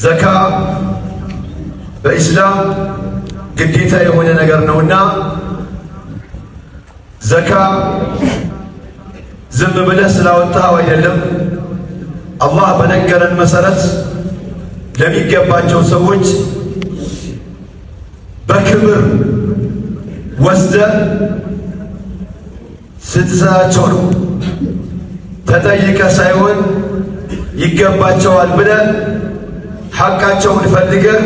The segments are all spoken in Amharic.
ዘካ በኢስላም ግዴታ የሆነ ነገር ነውና ዘካ ዝም ብለህ ስላወጣኸው አይደለም። አላህ በነገረን መሰረት ለሚገባቸው ሰዎች በክብር ወስደህ ስትሰጣቸው ነው። ተጠይቀህ ሳይሆን ይገባቸዋል ብለህ ሐቃቸውን ፈልገህ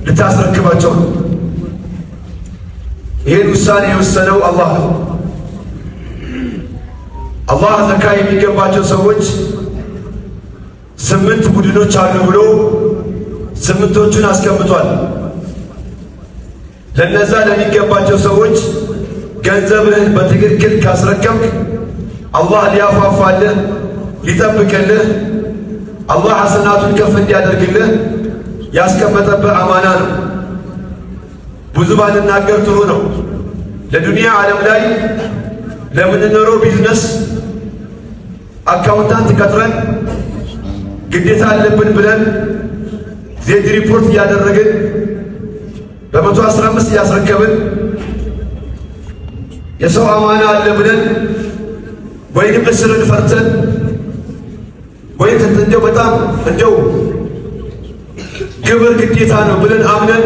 ልታስረክባቸው ነው። ይህን ውሳኔ የወሰነው አላህ ነው። አላህ ዘካ የሚገባቸው ሰዎች ስምንት ቡድኖች አሉ ብሎ ስምንቶቹን አስቀምጧል። ለነዛ ለሚገባቸው ሰዎች ገንዘብህን በትክክል ካስረከብክ አላህ ሊያፏፏልህ፣ ሊጠብቅልህ፣ አላህ ሐሰናቱን ከፍ እንዲያደርግልህ ያስቀመጠብህ አማና ነው። ብዙ ባንናገር ጥሩ ነው። ለዱንያ ዓለም ላይ ለምንኖረው business accountant ቀጥረን ግዴታ አለብን ብለን Z report እያደረግን በ115 እያስረከብን፣ የሰው አማና አለ ብለን ወይንም እስርን ፈርተን ወይም እንደው በጣም እንደው ግብር ግዴታ ነው ብለን አምነን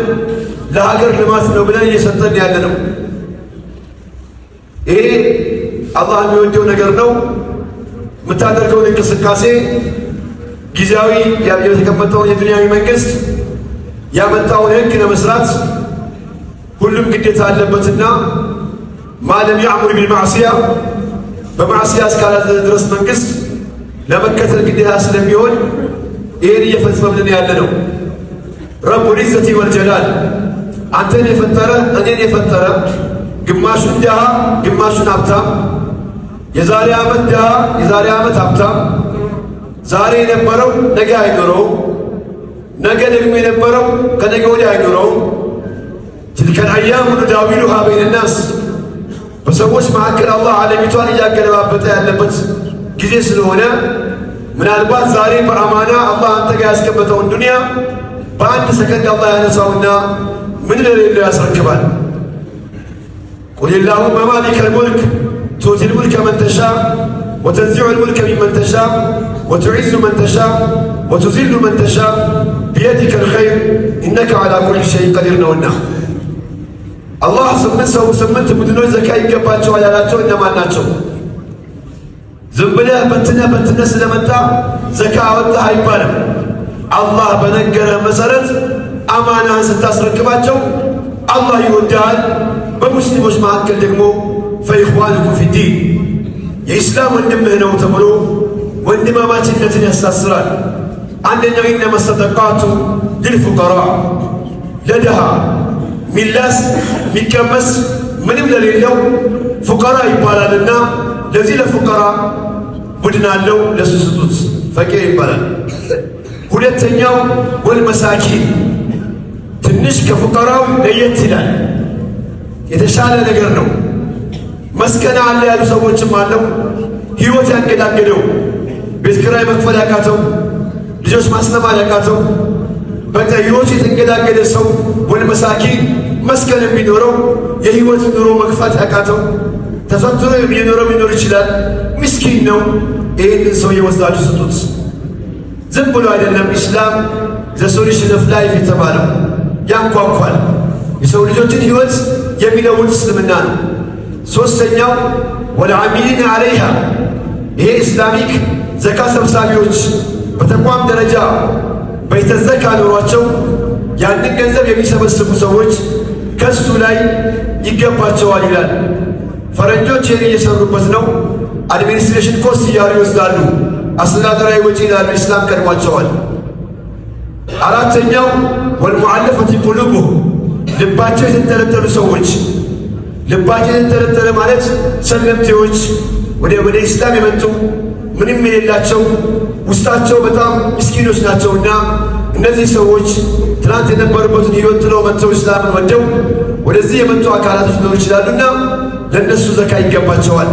ለሀገር ልማት ነው ብለን እየሰጠን ያለ ነው። ይሄ አላህ የሚወደው ነገር ነው። የምታደርገውን እንቅስቃሴ ጊዜያዊ የተቀመጠውን የዱንያዊ መንግስት ያመጣውን ህግ ለመስራት ሁሉም ግዴታ አለበትና ما لم يأمر بالمعصية፣ በማዕስያ እስካላዘዘ ድረስ መንግስት ለመከተል ግዴታ ስለሚሆን ይህን እየፈጸምን ያለ ነው። رب العزة والجلال አንተን የፈጠረ፣ እኔን የፈጠረ፣ ግማሹን ድሃ ግማሹን ሀብታም፣ የዛሬ ዓመት ድሃ የዛሬ ዓመት ሀብታም፣ ዛሬ የነበረው ነገ አይኖረውም፣ ነገ ደግሞ የነበረው ከነገ ወዲያ አይኖረውም። تلك الأيام نداولها بين الناس፣ በሰዎች መካከል አላህ ዓለሚቷን እያገለባበጠ ያለበት ጊዜ ስለሆነ ምናልባት ዛሬ በአማና አላህ አንተ ጋር ያስቀመጠውን ዱንያ በአንድ ሰከንድ አላህ ያነሳውና ምን ለሌለው ያስረክባል። قل اللهم مالك الملك تؤتي الملك من تشاء وتنزع الملك ممن تشاء وتعز من تشاء وتذل من تشاء بيدك الخير إنك على كل شيء قدير ነውና አላህ ስምንት ሰው ስምንት ቡድኖች ዘካ ይገባቸዋል ያላቸው እነማን ናቸው? ዝም ብለህ በትነህ በትነህ ስለመጣ ዘካ አወጣህ አይባልም። አላህ በነገረህ መሰረት አማናህን ስታስረክባቸው አላህ ይወድሃል። በሙስሊሞች መካከል ደግሞ فإخوانكم في الدين፣ የኢስላም ወንድምህ ነው ተብሎ ወንድማማችነትን ያሳስራል። አንደኛው إنما الصدقات للفقراء፣ ለድሃ፣ ሚላስ ሚቀመስ ምንም ለሌለው ፉቀራ ይባላልና ለዚህ ለፉቀራ ቡድን አለው፣ ለሱ ስጡት፣ ፈቂር ይባላል። ሁለተኛው والمساكين፣ ትንሽ ከፉቀራው ለየት ይላል፣ የተሻለ ነገር ነው። መስከና አለ ያሉ ሰዎችም አለው። ህይወት ያንገዳገደው፣ ቤት ኪራይ መክፈል ያቃተው፣ ልጆች ማስተማር ያቃተው፣ በቃ ህይወቱ የተንገዳገደ ሰው والمساكين፣ መስከን የሚኖረው፣ የህይወት ኑሮ መግፋት ያቃተው፣ ተፈትኖ የሚኖረው ሊኖር ይችላል። ምስኪን ነው። ይህንን ሰው የወስዳችሁ ስጡት። ዝም ብሎ አይደለም ኢስላም the solution of life የተባለው፣ ያንኳኳል። የሰው ልጆችን ህይወት የሚለውጥ እስልምና ነው። ሶስተኛው والعاملين عليها፣ ይሄ Islamic ዘካ ሰብሳቢዎች በተቋም ደረጃ በይተ ዘካ ኖሯቸው ያንን ገንዘብ የሚሰበስቡ ሰዎች ከሱ ላይ ይገባቸዋል ይላል። ፈረንጆች ይህን እየሰሩበት ነው። Administration cost እያሉ ይወስዳሉ። አስተዳደራዊ ወጪ ይላሉ። ኢስላም ቀድሟቸዋል። አራተኛው والمؤلفة قلوبهم፣ ልባቸው የተንጠለጠሉ ሰዎች። ልባቸው የተንጠለጠለ ማለት ሰለምቴዎች፣ ወደ ኢስላም የመጡ ምንም የሌላቸው፣ ውስጣቸው በጣም ምስኪኖች ናቸውና እነዚህ ሰዎች ትናንት የነበሩበትን ህይወት ጥለው መጥተው ኢስላምን ወደው ወደዚህ የመጡ አካላቶች ሊኖሩ ይችላሉና ለእነሱ ዘካ ይገባቸዋል።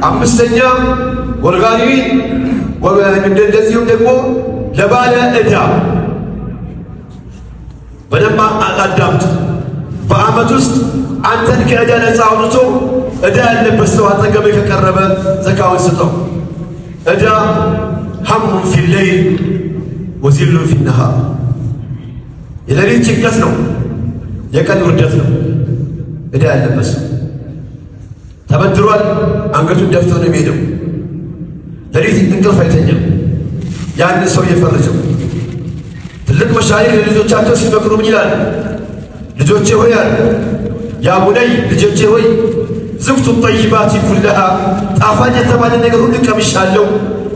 አምስተኛ والغارمين፣ እንደዚሁም ደግሞ ለባለ ዕዳ በደንብ አዳምጥ። በዓመት ውስጥ አንተን ከዕዳ ነፃ አውጥቶ ዕዳ ያለበት ሰው አጠገብህ ከቀረበ ዘካውን ስጠው። ዕዳ هم في الليل وذل في النهار፣ የሌሊት ጭንቀት ነው፣ የቀን ውርደት ነው። ዕዳ ያለበት ሰው ተበድሯል፣ አንገቱን ደፍቶ ነው የሚሄደው። ሌሊት እንቅልፍ አይተኛም። ያን ሰው እየፈረጀው ትልቅ መሻይኽ ለልጆቻቸው ሲመክሩ ምን ይላል? ልጆቼ ሆይ አሉ፣ يا بني ልጆቼ ሆይ ذقت الطيبات كلها ጣፋጭ የተባለ ነገር ሁሉ ቀምሻለሁ።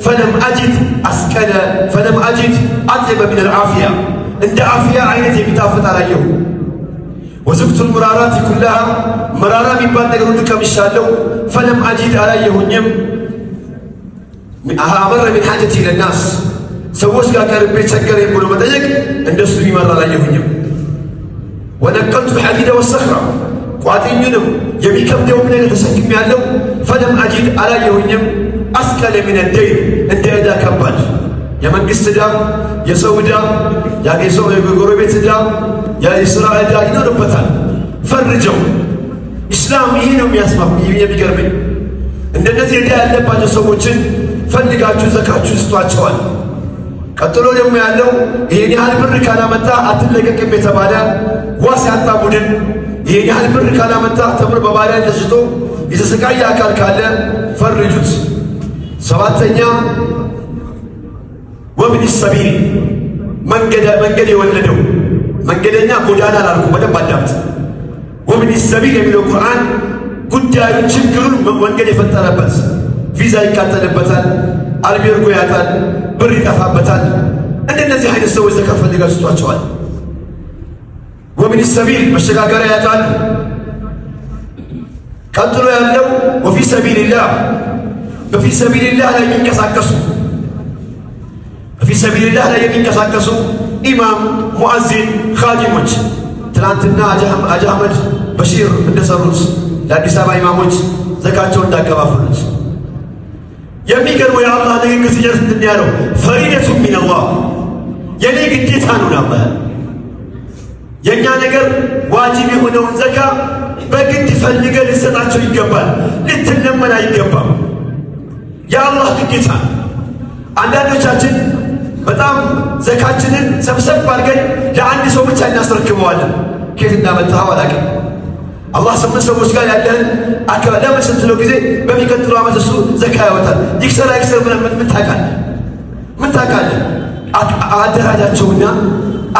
فلم أجد أثقل فلم أجد أطيب من العافية እንደ ዓፊያ አይነት የሚጣፍጥ አላየሁ። وذقت المرارات كلها መራራ የሚባል ነገር ሁሉ ቀምሻለሁ። فلم أجد አላየሁኝም أمر من الحاجة إلى الناس ሰዎች ጋር ቀርቤ ቸገረኝ ብሎ መጠየቅ እንደሱ የሚመራ አላየሁኝም። ونقلت الحديد والصخر ቋጥኙንም የሚከብደውም ነገር ተሸክሜያለሁ። فلم أجد አላየሁኝም أثقل من الدين እንደ ዕዳ ከባድ የመንግስት ዕዳ፣ የሰው ዕዳ፣ የሰው የጎረቤት ዕዳ፣ የስራ ዕዳ ይኖርበታል። ፈርጀው። ኢስላም ይሄ ነው የሚገርመኝ። እንደነዚህ ዕዳ ያለባቸው ሰዎችን ፈልጋችሁ ዘካችሁ ስጧቸዋል። ቀጥሎ ደግሞ ያለው ይሄን ያህል ብር ካላመጣ አትለቀቅም የተባለ ዋስ ያጣ ቡድን ይሄን ያህል ብር ካላመጣ ተብሎ በባሪያ ተሽጦ የተሰቃየ አካል ካለ ፈርጁት። ሰባተኛ وابن السبيل መንገድ የወለደው መንገደኛ ጎዳና አላልኩም። በደንብ አዳምጥ። وابن السبيل የሚለው ቁርአን ጉዳዩን ችግሩን መንገድ የፈጠረበት ቪዛ ይቃጠልበታል፣ አልቤርጎ ያጣል፣ ብር ይጠፋበታል። እንደነዚህ አይነት ሰዎች ዘካ ፈልጋችሁ ስጧቸዋል። وابن السبيل መሸጋገሪያ ያጣሉ። ቀጥሎ ያለው وفي سبيل الله በ في سبيل الله ላይ የሚንቀሳቀሱ በ في سبيل الله ላይ የሚንቀሳቀሱ ኢማም፣ ሙአዚን፣ ኻዲሞች ትናንትና ሐጂ አህመድ በሺር እንደሰሩት ለአዲስ አበባ ኢማሞች ዘካቸውን እንዳከፋፈሉት የሚገርመው የአላህ ንግግር ሲጨርስ ምንድን ያለው? فريضة من الله የኔ ግዴታ ነው ለአላህ። የእኛ ነገር ዋጅብ የሆነውን ዘካ በግድ ፈልገ ልሰጣቸው ይገባል። ልትለመን አይገባም። የአላህ ግዴታ። አንዳንዶቻችን በጣም ዘካችንን ሰብሰብ አድርገን ለአንድ ሰው ብቻ እናስረክበዋለን። ከየት እንዳመጣኸው አላውቅም። አላህ ስምንት ሰዎች ጋር ያለህን አካባቢ ለምን ስትለው ጊዜ በሚቀጥለው ዓመት እሱ ዘካ ያወጣል። ይክሰር አይክሰር ምን ታውቃለህ? ምን ታውቃለህ? አደራጃቸውና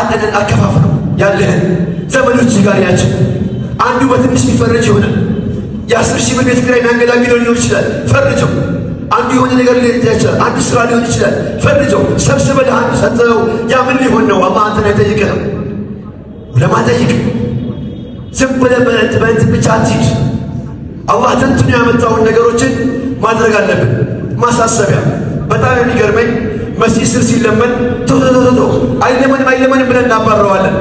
አንድን አከፋፍለው ያለህን ዘመዶች ጋር ያቸው። አንዱ በትንሽ ሊፈረጅ ይሆናል። የ10,000 ብር ቤት ኪራይ የሚያንገላግለው ሊሆን ይችላል። ፈርጀው። አንዱ የሆነ ነገር ሊሆን ይችላል። አንዱ ስራ ሊሆን ይችላል። ፈርጀው። ሰብስበህ ለአንዱ ሰጠኸው። ያ ምን ሊሆን ነው? አላህ አንተን አይጠይቅህም። ዑለማ ጠይቅ። ዝም ብለህ በእንትን ብቻ አትሂድ። አላህ ተንትኖ ያመጣውን ነገሮችን ማድረግ አለብን። ማሳሰቢያ፣ በጣም የሚገርመኝ መስጂድ ስር ሲለመን ቶ ቶ ቶ አይለመንም አይለመንም ብለን እናባረዋለን።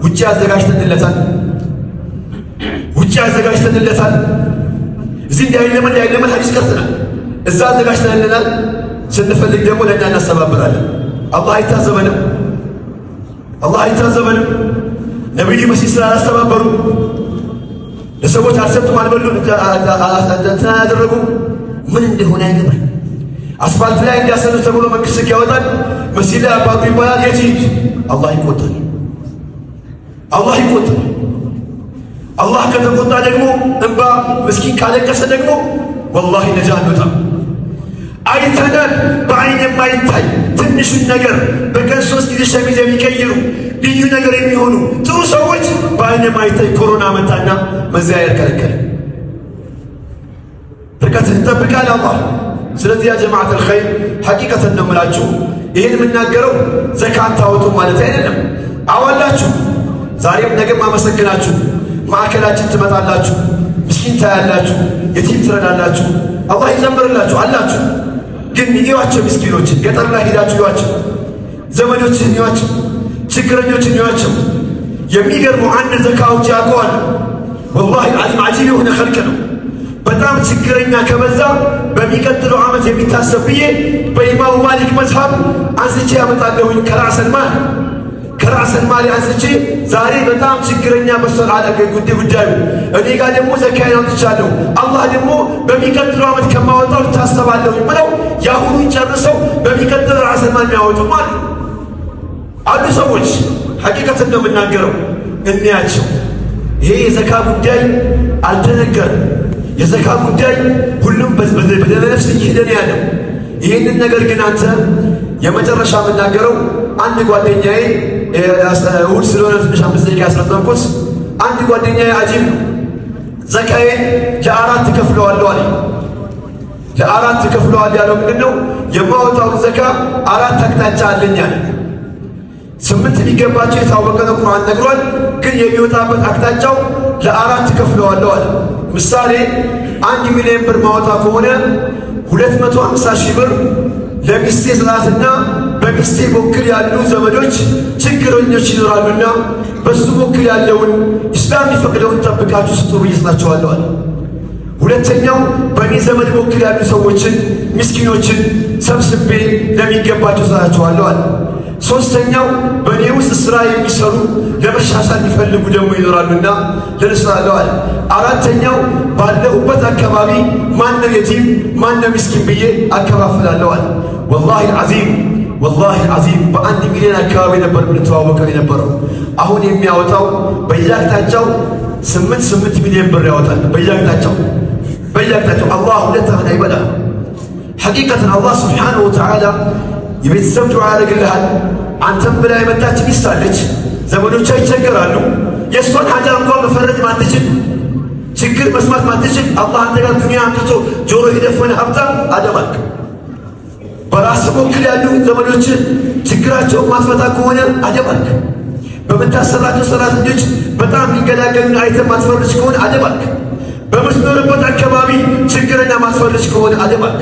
ውጭ አዘጋጅተንለታል። ውጭ አዘጋጅተንለታል። እዚህ እንዳይለመን እንዳይለመን ሐዲስ ቀርተናል። እዛ አዘጋጅተንልናል። ስንፈልግ ደግሞ ለእኛ እናስተባብራለን። አላህ አይታዘበንም። አላህ አይታዘበንም። ነቢዩ መስጂድ ስላላስተባበሩ ለሰዎች አልሰጡም፣ አልበሉ፣ እንትን አያደረጉ ምን እንደሆነ አይገባኝ። አስፋልት ላይ እንዲያሰሉ ተብሎ መንግስት ሕግ ያወጣል። መስጂድ ላይ አባቱ ይባላል። የት ሂድ? አላህ ይቆጣል። አላህ ይቆጣል። አላህ ከተቆጣ ደግሞ እንባ ምስኪን ካለቀሰ ደግሞ ወላሂ ነጃ አንወጣም። አይተናል። በአይን የማይታይ ትንሹን ነገር በቀን 3 ጊዜ ሸሚዝ የሚቀይሩ ልዩ ነገር የሚሆኑ ጥሩ ሰዎች በአይን የማይታይ ኮሮና መጣና መዘያየር ከለከለ። ርቀት ይጠብቃል አላህ። ስለዚህ يا جماعة الخير ሐቂቀተን ነው የምላችሁ። ይህን የምናገረው ዘካ አታወጡ ማለት አይደለም። አዋላችሁ ዛሬም ነገም አመሰግናችሁ። ማዕከላችን ትመጣላችሁ፣ ምስኪን ታያላችሁ፣ የቲም ትረዳላችሁ። አላህ ይዘምርላችሁ አላችሁ። ግን እዩዋቸው ምስኪኖችን፣ ገጠር ላይ ሄዳችሁ እዩዋቸው፣ ዘመዶችን እዩዋቸው፣ ችግረኞችን እዩዋቸው። የሚገርመው አንድ ዘካ አውጪ ያውቀዋል። والله العظيم عجيب የሆነ خلق ነው። በጣም በጣም ችግረኛ ከበዛ በሚቀጥለው ዓመት የሚታሰብ ብዬ በኢማሙ ማሊክ መዝሀብ አንስቼ ያመጣለሁኝ። ከ رأس المال፣ ከ رأس المال አንስቼ ዛሬ በጣም ችግረኛ በሷል አለ ጉዳዩ፣ እኔ ጋር ደግሞ ዘካዬን አውጥቻለሁ፣ አላህ ደግሞ በሚቀጥለው ዓመት ከማወጣው ልታሰባለሁኝ ብለው የአሁኑን ጨርሰው በሚቀጥለው رأس المال የሚያወጡም አሉ ሰዎች። ሐቂቀትን ነው የምናገረው። እንያቸው። ይሄ የዘካ ጉዳይ አልተነገረም። የዘካ ጉዳይ ሁሉም በደመነፍስ እየሄደ ነው ያለው። ይህንን ነገር ግን አንተ የመጨረሻ የምናገረው አንድ ጓደኛዬ፣ እሑድ ስለሆነ ትንሽ 5 ደቂቃ ያስረዘምኩት፣ አንድ ጓደኛዬ አጂብ ነው። ዘካዬን ለአራት ከፍለዋለሁ አለ። ለአራት ከፍለዋል ያለው ምንድን ነው? የማወጣውን ዘካ አራት አቅጣጫ አለኛል። ስምንት የሚገባቸው የታወቀ ነው፣ ቁርአን ነግሯል። ግን የሚወጣበት አቅጣጫው ለአራት ከፍለዋለሁ አለ። ምሳሌ 1 ሚሊዮን ብር ማወጣ ከሆነ 250,000 ብር ለሚስቴ ስላትና በሚስቴ በኩል ያሉ ዘመዶች ችግረኞች ይኖራሉና በሱ በኩል ያለውን ኢስላም የሚፈቅደውን ጠብቃችሁ ስጡ ብዬ እሰጣቸዋለሁ አለ። ሁለተኛው በእኔ ዘመድ በኩል ያሉ ሰዎችን ምስኪኖችን ሰብስቤ ለሚገባቸው እሰጣቸዋለሁ አለ። ሶስተኛው በእኔ ውስጥ ስራ የሚሰሩ ለመሻሻል የሚፈልጉ ደግሞ ይኖራሉና ለእነሱ አለ። አራተኛው ባለሁበት አካባቢ ማነው የቲም ማነው ምስኪን ብዬ አከፋፍላለሁ አለ። والله العظيم، والله العظيم በ1 ሚሊዮን አካባቢ ነበር የምንተዋወቀው የነበረው። አሁን የሚያወጣው በየአቅጣጫው 8 8 ሚሊዮን ብር ያወጣል። በየአቅጣጫው አላህ ሁለት አህን አይበላ። ሐቂቀትን አላህ سبحانه وتعالى የቤተሰብ ዱዓ ያደርግልሃል። አንተም ብላ የመጣች ሚስት አለች። ዘመዶቿ ይቸገራሉ። የእሷን ሀጃ እንኳን መፈረጅ ማትችል፣ ችግር መስማት ማትችል፣ አላህ አንተ ጋር ዱንያ አምጥቶ ጆሮ የደፈነ ሀብታም አደማክ። በራስ በኩል ያሉ ዘመዶች ችግራቸውን ማትፈታ ከሆነ አደባክ። በምታሰራቸው ሰራተኞች በጣም የሚገላገሉን አይተህ ማትፈርጅ ከሆነ አደባክ። በምትኖርበት አካባቢ ችግረኛ ማትፈርጅ ከሆነ አደባክ።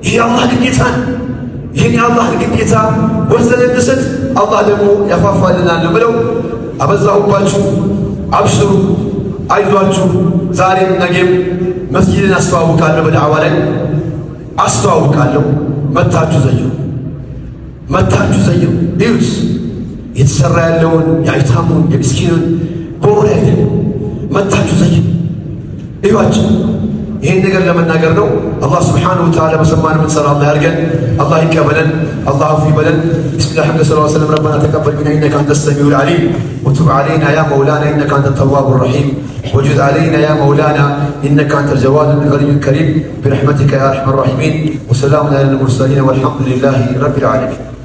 ይህ የአላህ ግዴታ ነው። ይህን የአላህን ግዴታ ወስደን እንስጥ፣ አላህ ደግሞ ያፋፋልናል ብለው አበዛሁባችሁ። አብሽሩ፣ አይዟችሁ። ዛሬም ነገም መስጊድን አስተዋውቃለሁ፣ በዳዕዋ ላይ አስተዋውቃለሁ። መታችሁ ዘይሩ፣ መታችሁ ዘይሩ። እዩት የተሰራ ያለውን የአይታሙን የምስኪኑን በወሬ አይደለም። መታችሁ ዘይሩ፣ እዩዋቸው። ይህን ነገር ለመናገር ነው። አላህ سبحانه وتعالى በሰማነው የምንሰራ አላህ ያድርገን። አላህ ይቀበለን። አላህ አፉ ይበለን። بسم الله الحمد لله وسلم ربنا تقبل منا إنك أنت السميع العليم وتب علينا يا مولانا إنك أنت التواب الرحيم وجد علينا يا مولانا إنك أنت الجواد الغني الكريم برحمتك يا أرحم الراحمين وسلام على المرسلين والحمد لله رب العالمين።